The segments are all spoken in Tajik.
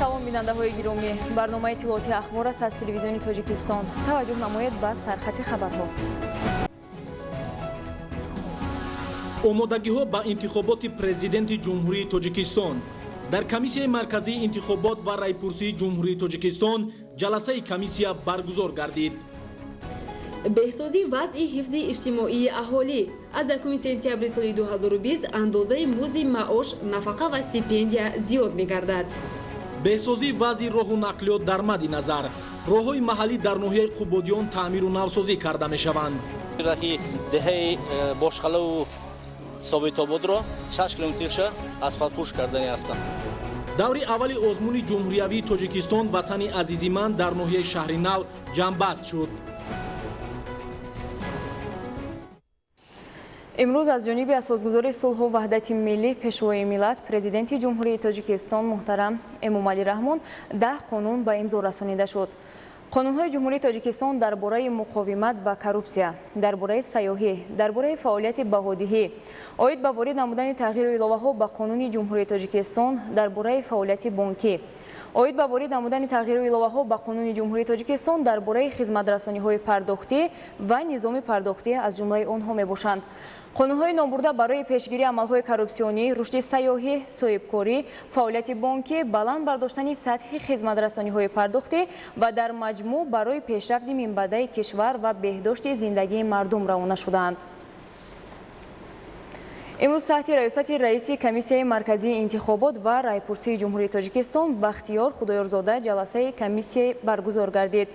Салом, бинандаҳои гиромӣ! Барномаи иттилоотии «Ахбор» аст аз Телевизиони Тоҷикистон. Таваҷҷӯҳ намоед ба сархати хабарҳо. Омодагиҳо ба интихоботи Президенти Ҷумҳурии Тоҷикистон. Дар Комиссияи марказии интихобот ва райпурсии Ҷумҳурии Тоҷикистон ҷаласаи комиссия баргузор гардид. Беҳсозии вазъи ҳифзи иҷтимоии аҳолӣ. Аз 1 сентябри соли 2020 андозаи музди маош, нафақа ва стипендия зиёд мегардад. Беҳсозии вазъи роҳу нақлиёт дар мадди назар. Роҳҳои маҳаллӣ дар ноҳияи Қубодиён таъмиру навсозӣ карда мешаванд. Раҳи деҳаи Бошқалаву Собитободро 6 километрша асфалтпӯш кардани ҳастанд. Даври аввали озмуни ҷумҳуриявии Тоҷикистон «Ватани азизи ман» дар ноҳияи Шаҳри Нав ҷамъбаст шуд. Имрӯз аз ҷониби асосгузори сулҳу ваҳдати миллӣ, Пешвои миллат, Президенти Ҷумҳурии Тоҷикистон муҳтарам Эмомалӣ Раҳмон 10 қонун ба имзо расонида шуд. Қонунҳои Ҷумҳурии Тоҷикистон дар бораи муқовимат ба коррупсия, дар бораи сайёҳӣ, дар бораи фаъолияти баҳодиҳӣ, оид ба ворид намудани тағйиру иловаҳо ба Қонуни Ҷумҳурии Тоҷикистон дар бораи фаъолияти бонкӣ, оид ба ворид намудани тағйиру иловаҳо ба Қонуни Ҷумҳурии Тоҷикистон дар бораи хизматрасониҳои пардохтӣ ва низоми пардохтӣ аз ҷумлаи онҳо мебошанд. Қонунҳои номбурда барои пешгирии амалҳои коррупсионӣ, рушди сайёҳӣ, соҳибкорӣ, фаъолияти бонкӣ, баланд бардоштани сатҳи хизматрасониҳои пардохтӣ ва дар маҷмӯъ барои пешрафти минбаъдаи кишвар ва беҳдошти зиндагии мардум равона шудаанд. Имрӯз таҳти раёсати раиси Комиссияи марказии интихобот ва райпурсии Ҷумҳурии Тоҷикистон Бахтиёр Худоёрзода ҷаласаи комиссия баргузор гардид.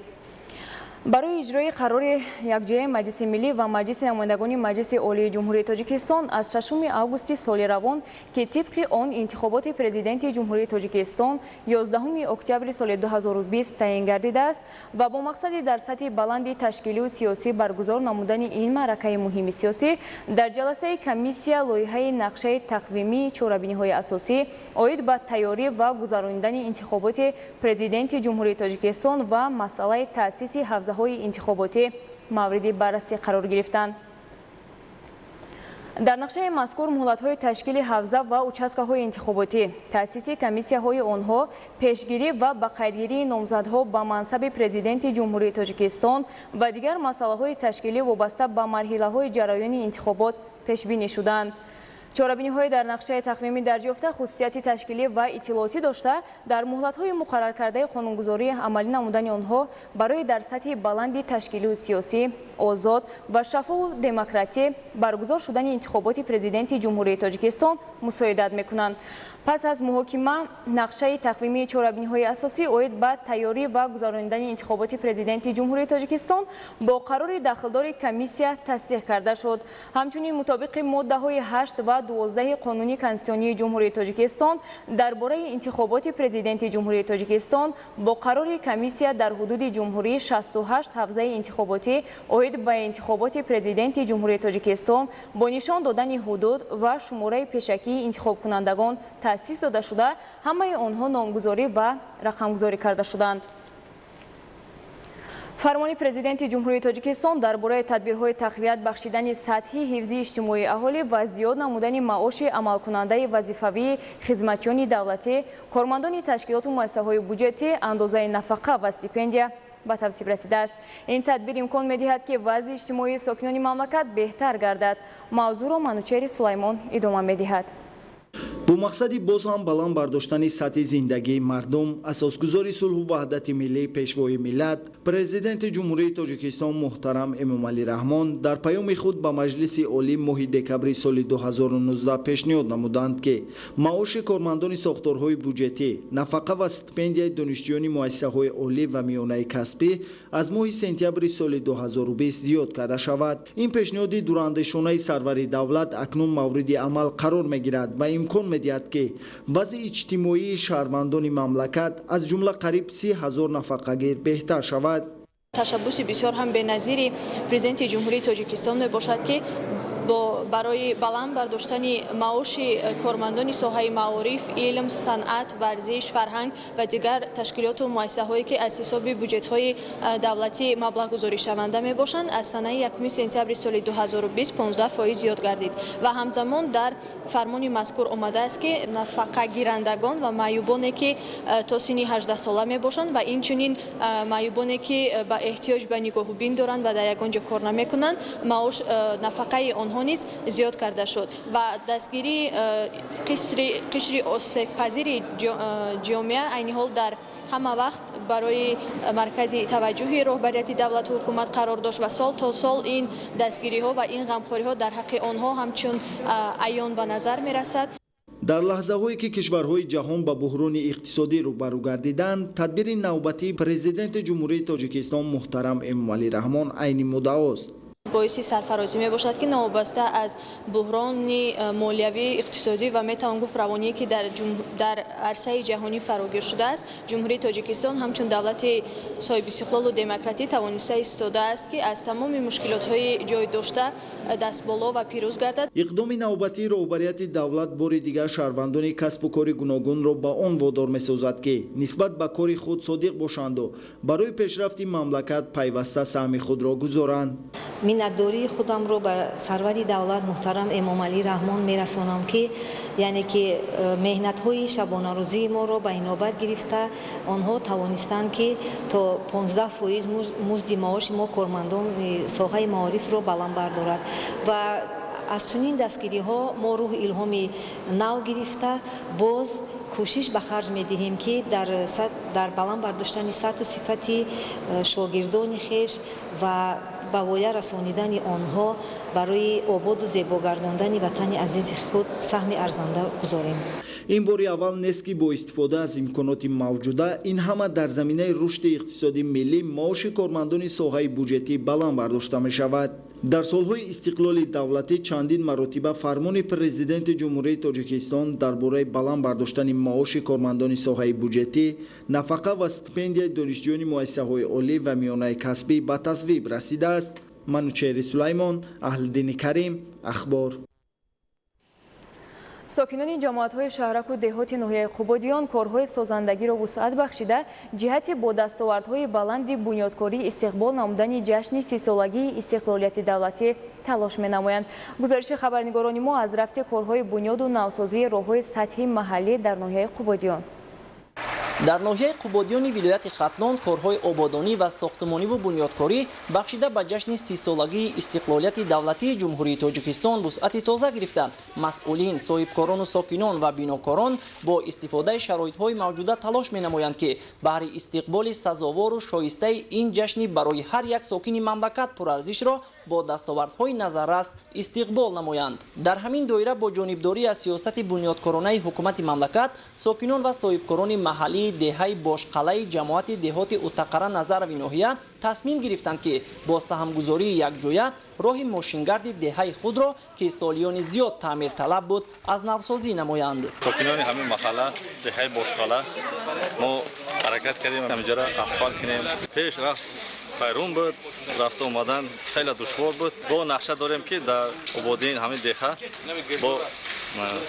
Барои иҷрои қарори якҷояи Маҷлиси Миллӣ ва Маҷлиси намояндагони Маҷлиси Олии Ҷумҳурии Тоҷикистон аз 6 августи соли равон, ки тибқи он интихоботи Президенти Ҷумҳурии Тоҷикистон 11 октябри соли 2020 таъин гардидааст ва бо мақсади дар сатҳи баланди ташкилию сиёсӣ баргузор намудани ин маъракаи муҳими сиёсӣ, дар ҷаласаи комиссия лоиҳаи нақшаи тақвимии чорабиниҳои асосӣ оид ба тайёрӣ ва гузаронидани интихоботи Президенти Ҷумҳурии Тоҷикистон ва масъалаи таъсиси ҳавзаҳои интихоботӣ мавриди баррасӣ қарор гирифтанд. Дар нақшаи мазкур муҳлатҳои ташкили ҳавза ва участкаҳои интихоботӣ, таъсиси комиссияҳои онҳо, пешгирӣ ва ба қайдгирии номзадҳо ба мансаби Президенти Ҷумҳурии Тоҷикистон ва дигар масъалаҳои ташкилӣ вобаста ба марҳилаҳои ҷараёни интихобот пешбинӣ шуданд. Чорабиниҳои дар нақшаи тақвимӣ дарҷёфта хусусияти ташкилӣ ва иттилоотӣ дошта, дар муҳлатҳои муқарраркардаи қонунгузорӣ амалӣ намудани онҳо барои дар сатҳи баланди ташкилию сиёсӣ, озод ва шаффофу демократӣ баргузор шудани интихоботи Президенти Ҷумҳурии Тоҷикистон мусоидат мекунанд. Пас аз муҳокима нақшаи тақвимии чорабиниҳои асосӣ оид ба тайёрӣ ва гузаронидани интихоботи Президенти Ҷумҳурии Тоҷикистон бо қарори дахлдори комиссия тасдиқ карда шуд. Ҳамчунин мутобиқи моддаҳои 8 ва 12 Қонуни Конститутсионии Ҷумҳурии Тоҷикистон дар бораи интихоботи Президенти Ҷумҳурии Тоҷикистон бо қарори комиссия дар ҳудуди ҷумҳурӣ 68 ҳавзаи интихоботӣ оид ба интихоботи Президенти Ҷумҳурии Тоҷикистон бо нишон додани ҳудуд ва шумораи пешакии интихобкунандагон таъсис дода шуда, ҳамаи онҳо номгузорӣ ва рақамгузорӣ карда шуданд. Фармони Президенти Ҷумҳурии Тоҷикистон дар бораи тадбирҳои тақвият бахшидани сатҳи ҳифзи иҷтимоии аҳолӣ ва зиёд намудани маоши амалкунандаи вазифавии хизматчиёни давлатӣ, кормандони ташкилоту муассисаҳои буҷетӣ, андозаи нафақа ва стипендия ба тавсиб расидааст. Ин тадбир имкон медиҳад, ки вазъи иҷтимоии сокинони мамлакат беҳтар гардад. Мавзӯъро Манучери Сулаймон идома медиҳад. Бо мақсади боз ҳам баланд бардоштани сатҳи зиндагии мардум, асосгузори сулҳу ваҳдати миллӣ, Пешвои миллат, Президенти Ҷумҳурии Тоҷикистон муҳтарам Эмомалӣ Раҳмон дар паёми худ ба Маҷлиси Олӣ моҳи декабри соли 2019 пешниҳод намуданд, ки маоши кормандони сохторҳои буҷетӣ, нафақа ва стипендияи донишҷӯёни муассисаҳои олӣ ва миёнаи касбӣ аз моҳи сентябри соли 2020 зиёд карда шавад. Ин пешниҳоди дурандешонаи сарвари давлат акнун мавриди амал қарор мегирад ва имкон медиҳад, ки вазъи иҷтимоии шаҳрвандони мамлакат, аз ҷумла қариб 30 000 нафақагир, беҳтар шавад. Ташаббуси бисёр ҳам беназири Президенти Ҷумҳурии Тоҷикистон мебошад, ки бо Барои баланд бардоштани маоши кормандони соҳаи маориф, илм, санъат, варзиш, фарҳанг ва дигар ташкилоту муассисаҳое, ки аз ҳисоби буҷетҳои давлатӣ маблағгузоришаванда мебошанд, аз санаи 1 сентябри соли 2020 15% зиёд гардид. Ва ҳамзамон дар фармони мазкур омадааст, ки нафақагирандагон ва маъюбоне, ки то синни 18 сола мебошанд, ва инчунин маъюбоне, ки ба эҳтиёҷ ба нигоҳубин доранд ва дар ягон ҷо кор намекунанд, маош нафақаи онҳо низ зиёд карда шуд. Ва дастгирии қишри осебпазири ҷомеа айни ҳол дар ҳама вақт барои маркази таваҷҷӯҳи роҳбарияти давлату ҳукумат қарор дошт ва сол то сол ин дастгириҳо ва ин ғамхориҳо дар ҳаққи онҳо ҳамчун аён ба назар мерасад. Дар лаҳзаҳое, ки кишварҳои ҷаҳон ба буҳрони иқтисодӣ рӯбарӯ гардиданд, тадбири навбатии Президенти Ҷумҳурии Тоҷикистон муҳтарам Эмомалӣ Раҳмон айни муддаост. Боиси сарфарозӣ мебошад, ки новобаста аз буҳрони молиявӣ, иқтисодӣ ва метавон гуфт, равоние, ки дар арсаи ҷаҳонӣ фарогир шудааст, Ҷумҳурии Тоҷикистон ҳамчун давлати соҳибистиқлолу демократӣ тавониста истодааст, ки аз тамоми мушкилотҳои ҷой дошта дастболо ва пирӯз гардад. Иқдоми навбатии роҳбарияти давлат бори дигар шаҳрвандони касбу кори гуногунро ба он водор месозад, ки нисбат ба кори худ содиқ бошанду барои пешрафти мамлакат пайваста саҳми худро гузоранд. Миннатдории худамро ба сарвари давлат муҳтарам Эмомалӣ Раҳмон мерасонам, ки яъне ки меҳнатҳои шабонарӯзии моро ба инобат гирифта, онҳо тавонистанд, ки то 15% музди маоши мо, кормандони соҳаи маорифро, баланд бардорад. Ва аз чунин дастгириҳо мо рӯҳу илҳоми нав гирифта, боз кӯшиш ба харҷ медиҳем, ки дар баланд бардоштани сатҳу сифати шогирдони хеш ва ба воя расонидани онҳо барои ободу зебо гардондани ватани азизи худ саҳми арзанда гузорем. Ин бори аввал нест, ки бо истифода аз имконоти мавҷуда, ин ҳама дар заминаи рушди иқтисоди миллӣ, маоши кормандони соҳаи буҷетӣ баланд бардошта мешавад. Дар солҳои истиқлоли давлатӣ чандин маротиба фармони Президенти Ҷумҳурии Тоҷикистон дар бораи баланд бардоштани маоши кормандони соҳаи буҷетӣ, нафақа ва стипендияи донишҷӯёни муассисаҳои олӣ ва миёнаи касбӣ ба тасвиб расидааст. Манучеҳри Сулаймон, Аҳлиддини Карим, Ахбор. Сокинони ҷамоатҳои шаҳраку деҳоти ноҳияи Қубодиён корҳои созандагиро вусъат бахшида, ҷиҳати бо дастовардҳои баланди бунёдкорӣ истиқбол намудани ҷашни 30-солагии истиқлолияти давлатӣ талош менамоянд. Гузориши хабарнигорони мо аз рафти корҳои бунёду навсозии роҳҳои сатҳи маҳаллӣ дар ноҳияи Қубодиён. Дар ноҳияи Қубодиёни вилояти Хатлон корҳои ободонӣ ва сохтумониву бунёдкорӣ бахшида ба ҷашни 30-солагии истиқлолияти давлатии Ҷумҳурии Тоҷикистон вусъати тоза гирифта, масъулин, соҳибкорону сокинон ва бинокорон бо истифодаи шароитҳои мавҷуда талош менамоянд, ки баҳри истиқболи сазовору шоистаи ин ҷашни барои ҳар як сокини мамлакат пурарзишро бо дастовардҳои назаррас истиқбол намоянд. Дар ҳамин доира, бо ҷонибдорӣ аз сиёсати бунёдкоронаи ҳукумати мамлакат, сокинон ва соҳибкорони маҳаллии деҳаи Бошқалаи ҷамоати деҳоти Утақара Назарови ноҳия тасмим гирифтанд, ки бо саҳмгузории якҷоя роҳи мошингарди деҳаи худро, ки солиёни зиёд таъмирталаб буд, аз навсозӣ намоянд. Сокинони ҳамин маҳалла, деҳаи Бошқала, мо ҳаракат кардем, ҳаминҷара асфалт кунем. Пеш рафт хайрун буд, рафта омадан хеле душвор буд. Бо нақша дорем, ки дар ободии ҳамин деҳа бо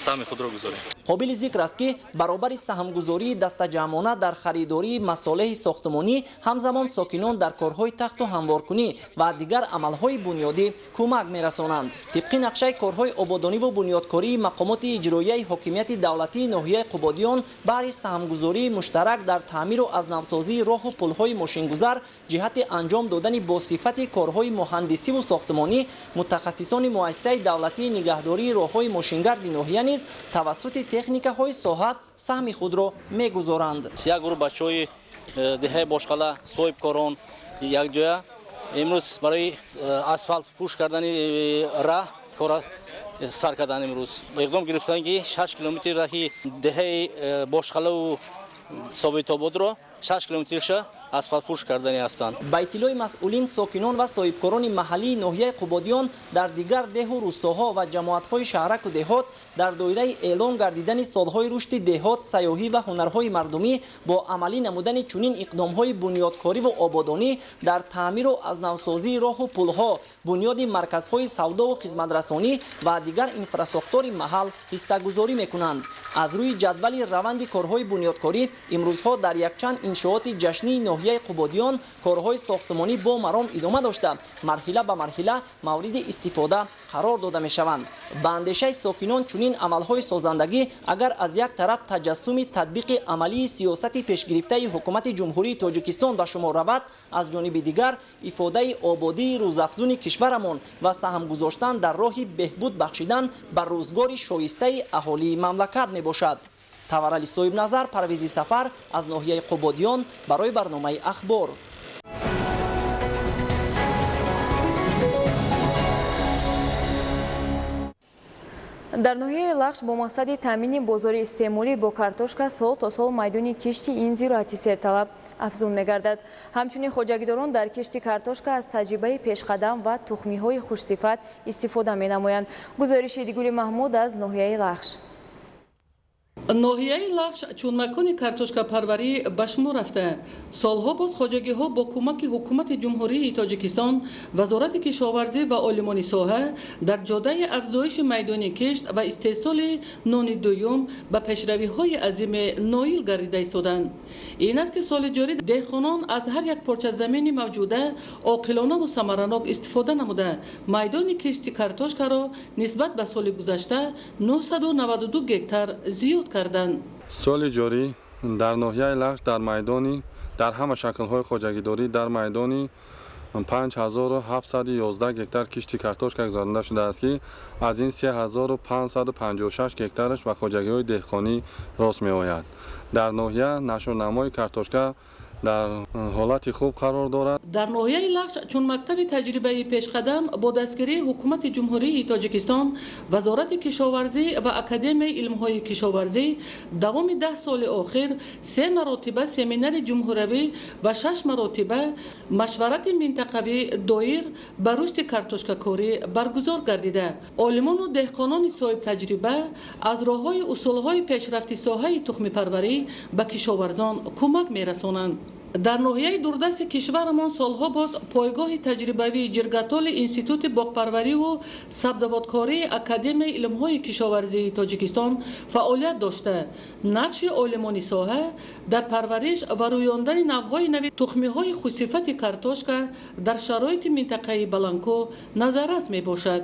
саҳми худро гузорем. Қобили зикр аст, ки баробари саҳмгузории дастаҷамъона дар харидории масолеҳи сохтумонӣ, ҳамзамон сокинон дар корҳои тахту ҳамворкунӣ ва дигар амалҳои бунёдӣ кӯмак мерасонанд. Тибқи нақшаи корҳои ободониву бунёдкории мақомоти иҷроияи ҳокимияти давлатии ноҳияи Қубодиён, баҳри саҳмгузории муштарак дар таъмиру аз навсозии роҳу пулҳои мошингузар ҷиҳати анҷом додани босифати корҳои муҳандисиву сохтумонӣ, мутахассисони муассисаи давлатии нигаҳдории роҳҳои мошингарди ноҳия низ тавассути техникаҳои соҳа саҳми худро мегузоранд. Як гурӯҳ бачаҳои деҳаи Бошқала, соҳибкорон якҷоя имрӯз барои асфалт пӯш кардани раҳ кора сар кардан. Имрӯз иқдом гирифтан, ки 6 километри раҳи деҳаи Бошқалаву Собитободро 6 километрша асфалтпӯш кардани ҳастанд. Ба иттилои масъулин, сокинон ва соҳибкорони маҳаллии ноҳияи Қубодиён дар дигар деҳу рӯстоҳо ва ҷамоатҳои шаҳраку деҳот дар доираи эълон гардидани солҳои рушди деҳот, сайёҳӣ ва ҳунарҳои мардумӣ бо амалӣ намудани чунин иқдомҳои бунёдкориву ободонӣ дар таъмиру аз навсозии роҳу пулҳо, бунёди марказҳои савдову хизматрасонӣ ва дигар инфрасохтори маҳал ҳиссагузорӣ мекунанд. Аз рӯи ҷадвали раванди корҳои бунёдкорӣ имрӯзҳо дар якчанд иншооти ҷашнии ноҳияи Қубодиён корҳои сохтмонӣ бо маром идома дошта, марҳила ба марҳила мавриди истифода қарор дода мешаванд. Ба андешаи сокинон, чунин амалҳои созандагӣ агар аз як тараф таҷассуми татбиқи амалии сиёсати пешгирифтаи ҳукумати Ҷумҳурии Тоҷикистон ба шумор равад, аз ҷониби дигар ифодаи ободии рӯзафзуни кишварамон ва саҳм гузоштан дар роҳи беҳбуд бахшидан ба рӯзгори шоистаи аҳолии мамлакат мебошад. Таварали Соҳибназар, Парвизи Сафар аз ноҳияи Қубодиён барои барномаи Ахбор. Дар ноҳияи Лахш бо мақсади таъмини бозори истеъмолӣ бо картошка сол то сол майдони кишти ин зироати серталаб афзун мегардад. Ҳамчунин хоҷагидорон дар кишти картошка аз таҷрибаи пешқадам ва тухмиҳои хушсифат истифода менамоянд. Гузориши Дигули Маҳмуд аз ноҳияи Лахш. Ноҳияи Лахш чун макони картошкапарварӣ ба шумор рафта, солҳо боз хоҷагиҳо бо кӯмаки ҳукумати Ҷумҳурии Тоҷикистон, Вазорати кишоварзӣ ва олимони соҳа дар ҷодаи афзоиши майдони кишт ва истеҳсоли нони дуюм ба пешравиҳои азиме ноил гардида истоданд. Ин аст, ки соли ҷорӣ деҳқонон аз ҳар як порча замини мавҷуда оқилонаву самаранок истифода намуда, майдони кишти картошкаро нисбат ба соли гузашта 992 гектар зиёд карданд. Соли ҷорӣ дар ноҳияи Лахш дар майдони дар ҳама шаклҳои хоҷагидорӣ дар майдони 5711 гектар кишти картошка гузаронида шудааст, ки аз ин 3556 гектараш ба хоҷагиҳои деҳқонӣ рост меояд. Дар ноҳия нашъунамои картошка дар ҳолати хуб қарор дорад. Дар ноҳияи Лахш чун мактаби таҷрибаи пешқадам бо дастгирии ҳукумати Ҷумҳурии Тоҷикистон, Вазорати кишоварзӣ ва Академияи илмҳои кишоварзӣ давоми 10 соли охир 3 маротиба семинари ҷумҳуравӣ ва 6 маротиба машварати минтақавӣ доир ба рушди картошкакорӣ баргузор гардида, олимону деҳқонони соҳибтаҷриба аз роҳҳои усулҳои пешрафти соҳаи тухмипарварӣ ба кишоварзон кӯмак мерасонанд. Дар ноҳияи дурдасти кишварамон солҳо боз пойгоҳи таҷрибавии ҷиргатоли Институти боғпарвариву сабзавоткории Академияи илмҳои кишоварзии Тоҷикистон фаъолият дошта, нақши олимони соҳа дар парвариш ва рӯёндани навъҳои нави тухмиҳои хушсифати картошка дар шароити минтақаи Баландкӯҳ назаррас мебошад.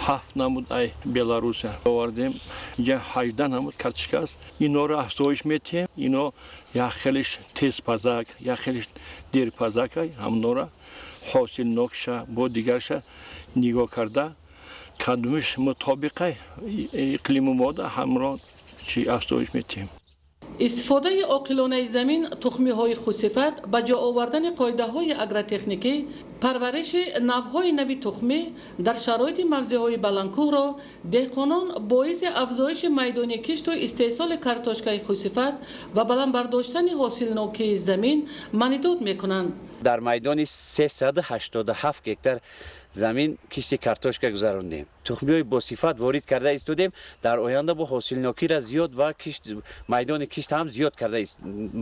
7 намуд ай Беларуся овардем, инҷа 18 намуд картошка аст. Инора афзоиш метиҳем, ино як хелиш тезпазак, як хелиш дерпазак, ҳамнора ҳосилнокша бо дигарша нигоҳ карда, кадомиш мутобиқа иқлиму мода ҳамро чи афзоиш метиҳем. Истифодаи оқилонаи замин, тухмиҳои хушсифат, ба ҷо овардани қоидаҳои агротехникӣ, парвариши навъҳои нави тухмӣ дар шароити мавзеъҳои баландкӯҳро деҳқонон боиси афзоиши майдони кишту истеҳсоли картошкаи хушсифат ва баланд бардоштани ҳосилнокии замин манидод мекунанд. Дар майдони 387 гектар замин кишти картошка гузарондем. Тухмиҳои босифат ворид карда истодем. Дар оянда бо ҳосилнокиро зиёд ва майдони кишт ҳам зиёд карда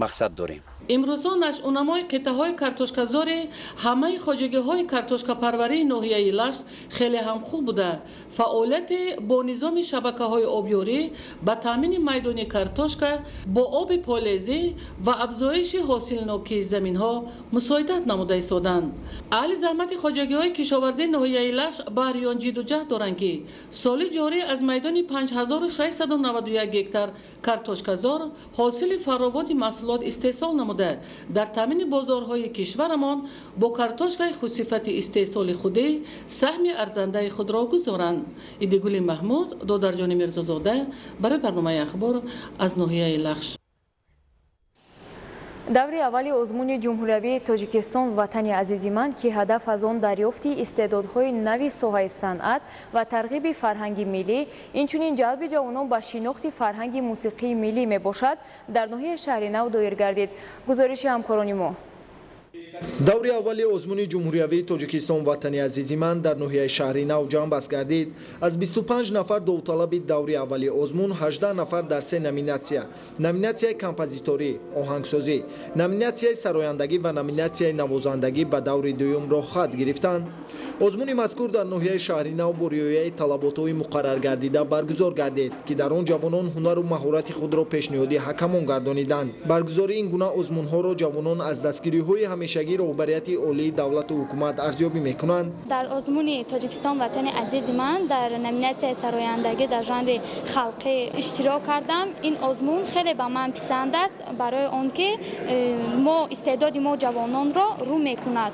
мақсад дорем. Имрӯзо нашъунамои қитъаҳои картошказори ҳамаи хоҷагиҳои картошкапарварии ноҳияи Лахш хеле ҳам хуб буда, фаъолияти бо низоми шабакаҳои обёрӣ ба таъмини майдони картошка бо оби полезӣ ва афзоиши ҳосилнокии заминҳо мусоидат намуда истоданд. Аҳли заҳмати хоҷагиҳои кишоварзии ноҳияи Лахш баҳри он ҷидду ҷаҳд доранд, ки соли ҷорӣ аз майдони 5691 гектар картошказор ҳосили фаровони маҳсулот истеҳсол намуда, дар таъмини бозорҳои кишварамон бо картошкаи хушсифати истеҳсоли худӣ саҳми арзандаи худро гузоранд. Идигули Маҳмуд, Додарҷони Мирзозода барои барномаи Ахбор аз ноҳияи Лахш. Даври аввали озмуни ҷумҳуриявии Тоҷикистон «Ватани азизи ман», ки ҳадаф аз он дарёфти истеъдодҳои нави соҳаи санъат ва тарғиби фарҳанги миллӣ, инчунин ҷалби ҷавонон ба шинохти фарҳанги мусиқии миллӣ мебошад, дар ноҳияи Шаҳринав доир гардид. Гузориши ҳамкорони мо. Даври аввали озмуни ҷумҳуриявии Тоҷикистон «Ватани азизи ман» дар ноҳияи Шаҳринав ҷамъбаст гардид. Аз 25 нафар довталаби даври аввали озмун 18 нафар дар се номинатсия: номинатсияи композиторӣ, оҳангсозӣ, номинатсияи сарояндагӣ ва номинатсияи навозандагӣ ба даври дуюм роҳхат гирифтанд. Озмуни мазкур дар ноҳияи Шаҳринав бо риояи талаботҳои муқарраргардида баргузор гардид, ки дар он ҷавонон ҳунару маҳорати худро пешниҳоди ҳакамон гардониданд. Баргузории ин гуна озмунҳоро ҷавонон аз дастгириҳои ҳамешагӣ роҳбарияти олии давлату ҳукумат арзёбӣ мекунанд. Дар озмуни Тоҷикистон «Ватани азизи ман» дар номинатсияи сарояндагӣ дар жанри халқӣ иштирок кардам. Ин озмун хеле ба ман писанд аст, барои он ки мо истеъдоди мо ҷавононро рӯ мекунад.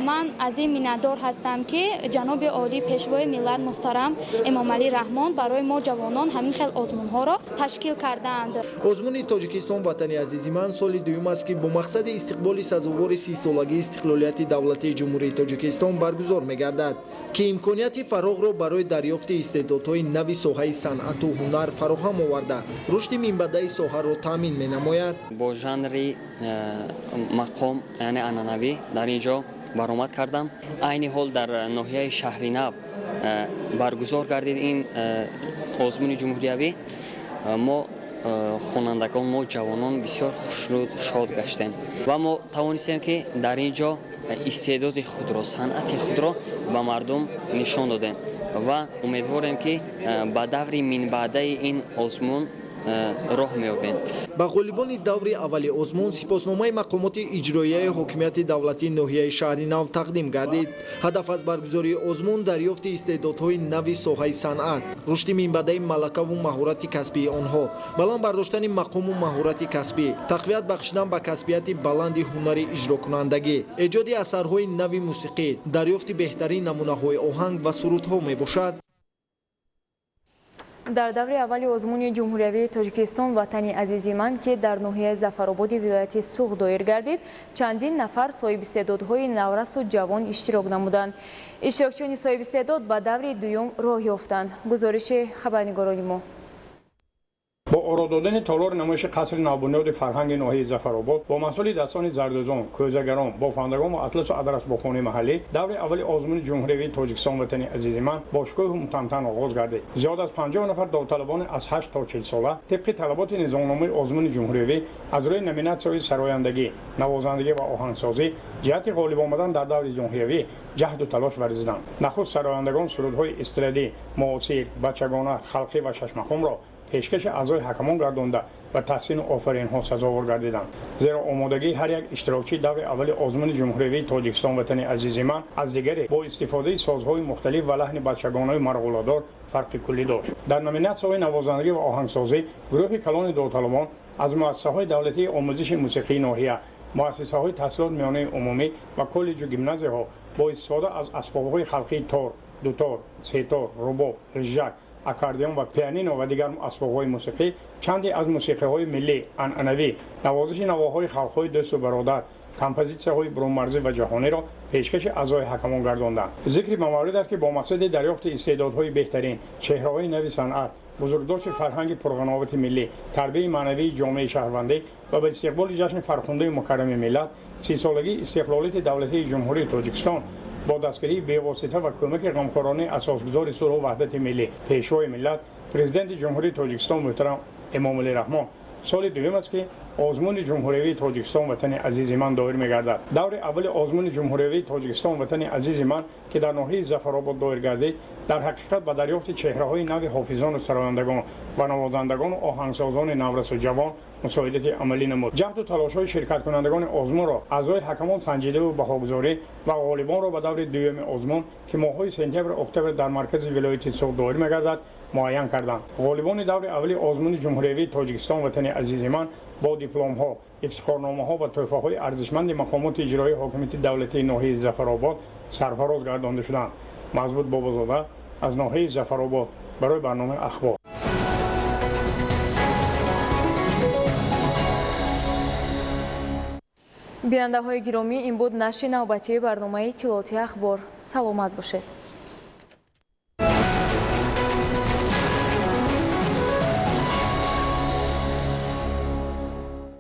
Ман аз ин миннатдор ҳастам, ки ҷаноби олӣ, пешвои миллат муҳтарам Эмомалӣ Раҳмон барои мо ҷавонон ҳамин хел озмунҳоро ташкил кардаанд. Озмуни Тоҷикистон «Ватани азизи ман» соли дуюм аст, ки бо мақсади истиқболи сазовори 30-солагии истиқлолияти давлатии Ҷумҳурии Тоҷикистон баргузор мегардад, ки имконияти фароғро барои дарёфти истеъдодҳои нави соҳаи санъату ҳунар фароҳам оварда, рушди минбаъдаи соҳаро таъмин менамояд. Бо жанри мақом, яъне анъанавӣ, дар ин ҷо баромад кардам. Айни ҳол дар ноҳияи Шаҳринав баргузор гардид ин озмуни ҷумҳуриявӣ. Мо хонандагон, мо ҷавонон бисёр хушнуд, шод гаштем ва мо тавонистем, ки дар ин ҷо истеъдоди худро, санъати худро ба мардум нишон додем ва умедворем, ки ба даври минбаъдаи ин озмун роҳ меёбем. Ба ғолибони даври аввали озмун сипосномаи мақомоти иҷроияи ҳокимияти давлатии ноҳияи Шаҳринав тақдим гардид. Ҳадаф аз баргузории озмун дарёфти истеъдодҳои нави соҳаи санъат, рушди минбаъдаи малакаву маҳорати касбии онҳо, баланд бардоштани мақому маҳорати касбӣ, тақвият бахшидан ба касбияти баланди ҳунари иҷрокунандагӣ, эҷоди асарҳои нави мусиқӣ, дарёфти беҳтарин намунаҳои оҳанг ва сурудҳо мебошад. Дар даври аввали озмуни ҷумҳуриявии Тоҷикистон «Ватани азизи ман», ки дар ноҳияи Зафарободи вилояти Суғд доир гардид, чандин нафар соҳибистеъдодҳои наврасу ҷавон иштирок намуданд. Иштирокчиёни соҳибистеъдод ба даври дуюм роҳ ёфтанд. Гузориши хабарнигорони мо. Бо оро додани толори намоиши қасри навбунёди фарҳанги ноҳияи Зафаробод бо маҳсули дастони зардӯзон, кӯзагарон, бофандагон ва атласу адрасбофони маҳаллӣ даври аввали озмуни ҷумҳуриявии Тоҷикистон «Ватани азизи ман» бо шукӯҳу мутантан оғоз гардид. Зиёд аз 50 нафар довталабони аз 8 то 40 сола тибқи талаботи низомномаи озмуни ҷумҳуриявӣ аз рӯи номинатсияҳои сарояндагӣ, навозандагӣ ва оҳангсозӣ ҷиҳати ғолиб омадан дар даври ҷумҳуриявӣ ҷаҳду талош варзиданд. Нахуст сарояндагон сурудҳои эстрадӣ, муосир, бачагона, халқӣ ва шашмақомро пешкаши аъзои ҳакамон гардонда ва таҳсину офаринҳо сазовор гардиданд. Зеро омодагии ҳар як иштирокчии даври аввали озмуни ҷумҳуриявии Тоҷикистон «Ватани азизи ман» аз дигаре бо истифодаи созҳои мухталиф ва лаҳни бачагонаи марғулодор фарқи куллӣ дошт. Дар номинатсияҳои навозандагӣ ва оҳангсозӣ гурӯҳи калони довталабон аз муассисаҳои давлатии омӯзиши мусиқии ноҳия, муассисаҳои таҳсилоти миёнаи умумӣ ва коллеҷу гимназияҳо бо истифода аз асбобҳои халқии тор, дутор, сетор, рубоб, ғижжак, аккордеон ва пианино ва дигар асбобҳои мусиқӣ чанде аз мусиқиҳои миллӣ, анъанавӣ, навозиши навоҳои халқҳои дӯсту бародар, композитсияҳои бурунмарзӣ ва ҷаҳониро пешкаши аъзои ҳакамон гардонданд. Зикри ба маврид аст, ки бо мақсади дарёфти истеъдодҳои беҳтарин, чеҳраҳои нави санъат, бузургдошти фарҳанги пурғановати миллӣ, тарбияи маънавии ҷомеаи шаҳрвандӣ ва ба истиқболи ҷашни фархундаи мукаррами миллат, 30-солагии истиқлолияти давлатии Ҷумҳурии Тоҷикистон, бо дастгирии бевосита ва кӯмаки ғамхоронаи асосгузори сулҳу ваҳдати миллӣ, пешвои миллат, Президенти Ҷумҳурии Тоҷикистон муҳтарам Эмомалӣ Раҳмон, соли дуюм аст, ки озмуни ҷумҳуриявии Тоҷикистон «Ватани азизи ман» доир мегардад. Даври аввали озмуни ҷумҳуриявии Тоҷикистон «Ватани азизи ман», ки дар ноҳияи Зафаробод доир гардид, дар ҳақиқат ба дарёфти чеҳраҳои нави ҳофизону сарояндагон ва навозандагону оҳангсозони наврасу ҷавон мусоидати амалӣ намуд. Ҷаҳду талошҳои ширкаткунандагони озмунро аъзои ҳакамон санҷидаву баҳогузорӣ ва ғолибонро ба даври дуюми озмун, ки моҳҳои сентябр, октябр дар маркази вилояти Суғд доир мегардад, муайян карданд. Ғолибони даври аввали озмуни ҷумҳуриявии Тоҷикистон «Ватани азизи ман» бо дипломҳо, ифтихорномаҳо ва тӯҳфаҳои арзишманди мақомоти иҷроии ҳокимияти давлатии ноҳияи Зафаробод сарфароз гардонда шуданд. Мазбут Бобозода аз ноҳияи Зафаробод барои барномаи Ахбор. Бинандаҳои гиромӣ, ин буд нашри навбатии барномаи иттилоотии Ахбор. Саломат бошед.